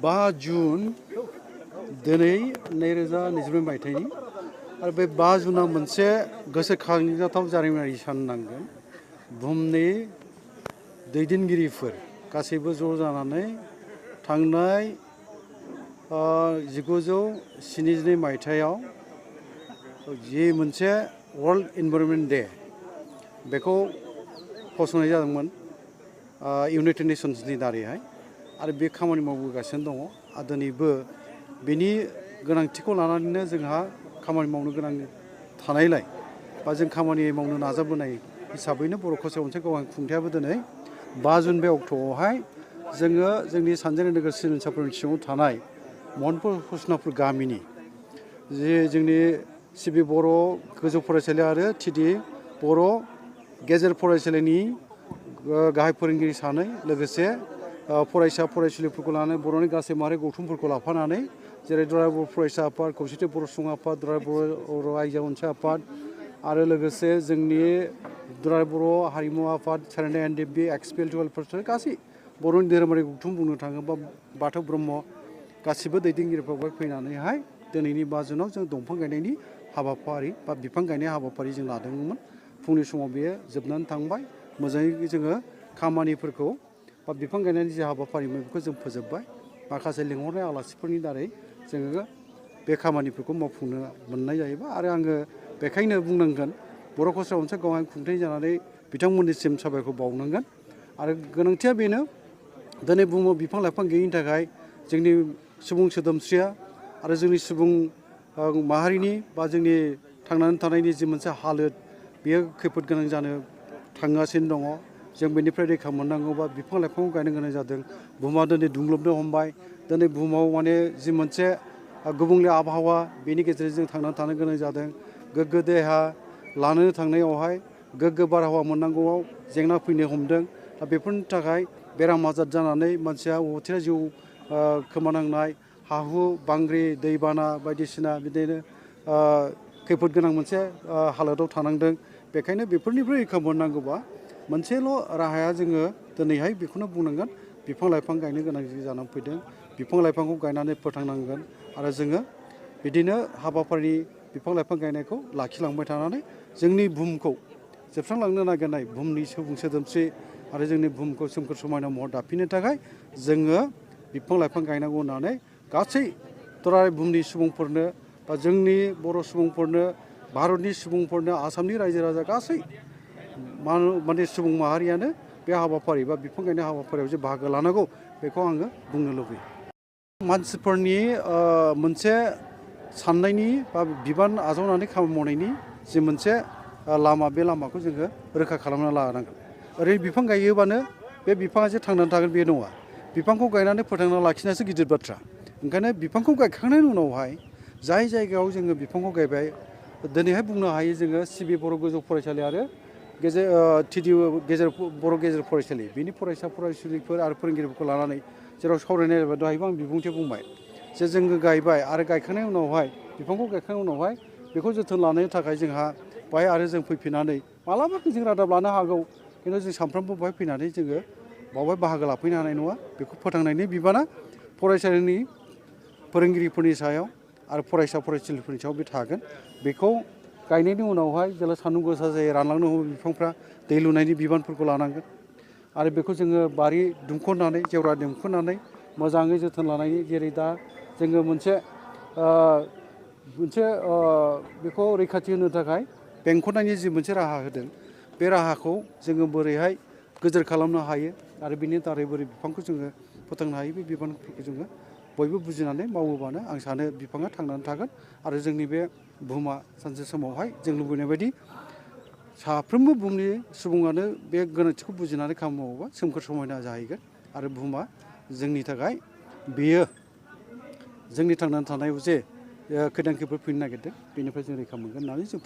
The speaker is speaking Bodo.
5 जुन दिनै 2022 मायथाइनि आरो बे 5 जुना मोनसे गोसोखांजाथाव जारिमिनारि सान नांगोन। बुहुमनि दैदेनगिरिफोर गासैबो ज' जानानै थांनाय 1972 मायथाइयाव जि मोनसे वर्ल्ड इनभाइरनमेन्ट डे बेखौ फसंनाय जादोंमोन इउनाइटेड नेशन्सनि दारैहाय आरो बे खामानि मावबोगासिनो दङ। आरो दिनैबो बेनि गोनांथिखौ लानानैनो जोंहा खामानि मावनो गोनां थानायलाय बा जों खामानि मावनो नाजाबोनाय हिसाबैनो बर' कसारि अनसाय गावआं खुंथायाबो दिनै 5 जुन बे अक्ट'आवहाय जोङो जोंनि सानजारि नोगोर सिमोनसाफोरनि सिङाव थानाय महनपुर हुसनापुर गामिनि जे जोंनि सिबि बर' गोजौ फरायसालि आरो टिडि बर' गेजेर फरायसालिनि गाहाय फोरोंगिरि सानै लोगोसे फरायसा फरायसुलिफोरखौ लानानै बर'नि गासै माहारि गौथुमफोरखौ लाफानानै जेरै दुलाराय बर' फरायसा आफाद खौसेथि बर' सुबुं आफाद दुलाराय बर' आइजो अनसाय आफाद आरो लोगोसे जोंनि दुलाराय बर' हारिमु आफाद सारेना एनडिएफबि एक्सपिएल टुवेल्भ गासै बर'नि धोरोमारि गौथुम बुंनो थाङोबा बाथौ ब्रह्म गासिबो दैदेनगिरिफ्राबो फैनानैहाय दिनैनि 5 जुनाव जों दंफां गायनायनि हाबाफारि बा बिफां गायनाय हाबाफारि जों लादोंमोन। फुंनि समाव बेयो जोबनानै थांबाय। मोजाङै जोङो खामानिफोरखौ बा बिफां गायनायनि जे हाबाफारिमोन बेखौ जों फोजोबबाय। माखासे लिंहरनाय आलासिफोरनि दारै जोङो बे खामानिफोरखौ मावफुंनो मोननाय जाहैबाय आरो आङो बेखायनो बुंनांगोन बर' कसारि अनसाय गावआं खुंथाय जानानै बिथांमोननिसिम साबायखर बावनांगोन। आरो गोनांथिया बेनो दिनै बुहुमाव बिफां लाइफां गैयिनि थाखाय जोंनि सुबुं सोदोमस्रिया आरो जोंनि सुबुं माहारिनि बा जोंनि थांनानै थानायनि जि मोनसे हालोद बेयो खैफोद गोनां जानो थांगासिनो दङ। जों बेनिफ्राय रैखा मोननांगौबा बिफां लाइफांखौ गायनो गोनां जादों। बुहुमा दिनै दुंग्लोबनो हमबाय। दिनै बुहुमाव माने जि मोनसे गुबुंले आबहावा बेनि गेजेरजों जों थांनानै थानो गोनां जादों। गोग्गो देहा लानो थांनायावहाय गोग्गो बारहावा मोननांगौआव जेंना फैनो हमदों। दा बेफोरनि थाखाय बेराम आजार जानानै मानसिया अबथिरा जिउ खोमानांनाय हा हु बांग्रि दैबाना बायदिसिना बिदिनो खैफोद गोनां मोनसे हालोदाव थानांदों। बेखायनो बेफोरनिफ्राय रैखा मोननांगौबा मोनसेल' राहाया जोङो दिनैहाय बेखौनो बुंनांगोन बिफां लाइफां गायनो गोनां जानानै फैदों। बिफां लाइफांखौ गायनानै फोथांनांगोन आरो जोङो बिदिनो हाबाफारि बिफां लाइफां गायनायखौ लाखिलांबाय थानानै जोंनि बुहुमखौ जोबस्रांलांनो नागिरनाय बुहुमनि सुबुं सोदोमस्रि आरो जोंनि बुहुमखौ सोमखोर समायना महर दाफिननो थाखाय जोङो बिफां लाइफां गायनांगौ होननानै गासै दुलाराय बुहुमनि सुबुंफोरनो बा जोंनि बर' सुबुंफोरनो भारतनि सुबुंफोरनो आसामनि रायजो राजा गासै माने सुबुं माहारियानो बे हाबाफारि बा बिफां गायनाय हाबाफारियाव जे बाहागो लानांगौ बेखौ आङो बुंनो लुबैयो। मानसिफोरनि मोनसे साननायनि बा बिबान आजावनानै खामानि मावनायनि जि मोनसे लामा बे लामाखौ जोङो रोखा खालामना लानांगोन। ओरैनो बिफां गायोबानो बे बिफाङा जे थांनानै थागोन बे नङा। बिफांखौ गायनानै फोथांना लाखिनायासो गिदिर बाथ्रा। ओंखायनो बिफांखौ गायखांनायनि उनावहाय जाय जायगायाव जोङो बिफांखौ गायबाय दिनैहाय बुंनो हायो जोङो सिबि बर' गोजौ फरायसालि आरो टिडि बर' गेजेर फरायसालि बिनि फरायसा फरायसुलिफोर आरो फोरोंगिरिफोरखौ लानानै जेराव सावरायनाय जाबाय दहायबो आं बिबुंथि बुंबाय जे जोङो गायबाय आरो गायखांनायनि उनावहाय बिफांखौ गायखांनायनि उनावहाय बेखौ जोथोन लानो थाखाय जोंहा बाहाय आरो जों फैफिननानै मालाबा जों रादाब लानो हागौ खिन्थु जों सानफ्रोमबो बाहाय फैनानै जोङो बावहाय बाहागो लाफैनो हानाय नङा। बेखौ फोथांनायनि बिबाना फरायसालिनि फोरोंगिरिफोरनि सायाव आरो फरायसा फरायसुलिफोरनि सायाव बे थागोन। बेखौ गायनायनि उनावहाय जेब्ला सान्दुं गोसा जायो रानलांनो हमो बिफांफ्रा दै लुनायनि बिबानफोरखौ लानांगोन आरो बेखौ जोङो बारि दुमख'नानै जेवरा दुमख'नानै मोजाङै जोथोन लानायनि जेरै दा जोङो मोनसे बेखौ रैखाथि होनो थाखाय बेंख'नायनि जि मोनसे राहा होदों बे राहाखौ जोङो बोरैहाय गोजोर खालामनो हायो आरो बिनि दारै बोरै बिफांखौ जोङो फोथांनो हायो बे बिबानफोरखौ जोङो बयबो बुजिनानै मावोबानो आं सानो बिफाङा थांनानै थागोन आरो जोंनि बे बुहुमा सानसे समावहाय जों लुबैनाय बायदि साफ्रोमबो बुहुमनि सुबुङानो बे गोनांथिखौ बुजिनानै खामानि मावोबा सोमखोर समायना जाहैगोन आरो बुहुमा जोंनि थाखाय बेयो जोंनि थांनानै थानायाव जे खैदां खैफोद फैनो नागिरदों बेनिफ्राय जों रैखा मोनगोन होननानै जों